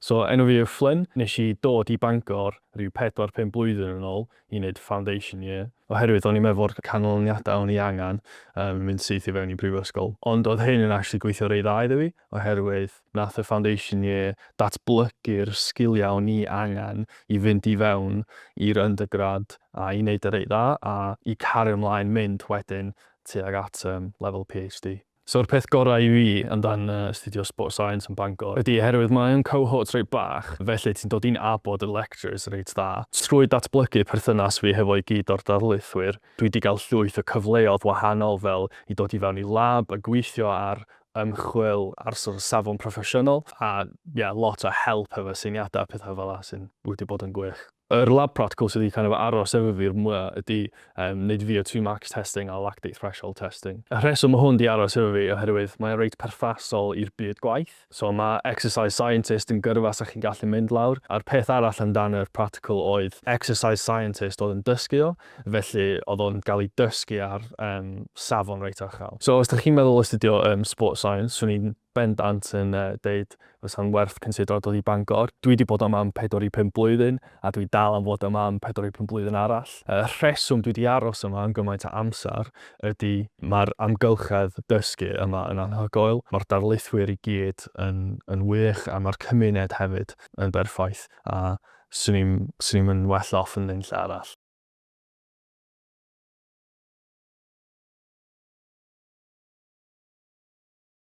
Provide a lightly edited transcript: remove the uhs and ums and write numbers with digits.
So, enw fi yw Flynn. Nes i dod i Bangor rhyw 4-5 blwyddyn yn ôl i wneud foundation year, oherwydd o'n i'm efo'r canlyniadau o'n i angen mynd syth i fewn i brifysgol. Ond oedd hyn yn actually gweithio reit dda iddo fi, oherwydd nath y foundation year datblygu'r sgiliau o'n i angen i fynd i fewn i'r undergrad a i wneud yn reit dda, a i cario ymlaen mynd wedyn tuag at lefel PhD. So'r peth gorau i fi amdan astudio Sport Science yn Bangor ydy oherwydd mae o'n cohort reit bach, felly ti'n dod i nabod y lecturers reit dda. Trwy datblygu perthynas fi hefo'i gyd o'r darlithwyr, dwi 'di gael llwyth o cyfleodd wahanol fel i dod i fewn i lab a gweithio ar ymchwil ar sort of safon proffesiynol a ie, lot o help efo syniadau a pethau fel 'a sy'n wedi bod yn gwych. Yr lab practical sydd wedi kind of aros efo fi'r mwya ydy neud VO2 max testing a lactate threshold testing. Y rheswm ma' hwn 'di aros efo fi oherwydd mae o reit perthasol i'r byd gwaith. So ma' exercise scientist yn gyrfa 'sa chi'n gallu mynd lawr. A'r peth arall amdan yr practical oedd exercise scientist oedd yn dysgu o, felly oedd o'n gael ei dysgu ar safon reit uchel. So os dach chi'n meddwl astudio sport science, 'swn i'n bendant yn deud fysa'n werth considro dod i Bangor. Dwi 'di bod yma am 45 blwyddyn a dwi dal am fod yma am 45 blwyddyn arall. Y rheswm dwi 'di aros yma am gymaint o amser ydy mae'r amgylchedd dysgu yma yn anhygoel, mae'r darlithwyr i gyd yn yn wych a mae'r cymuned hefyd yn berffaith a 'swn i'm 'swn i'm yn well off yn unlle arall.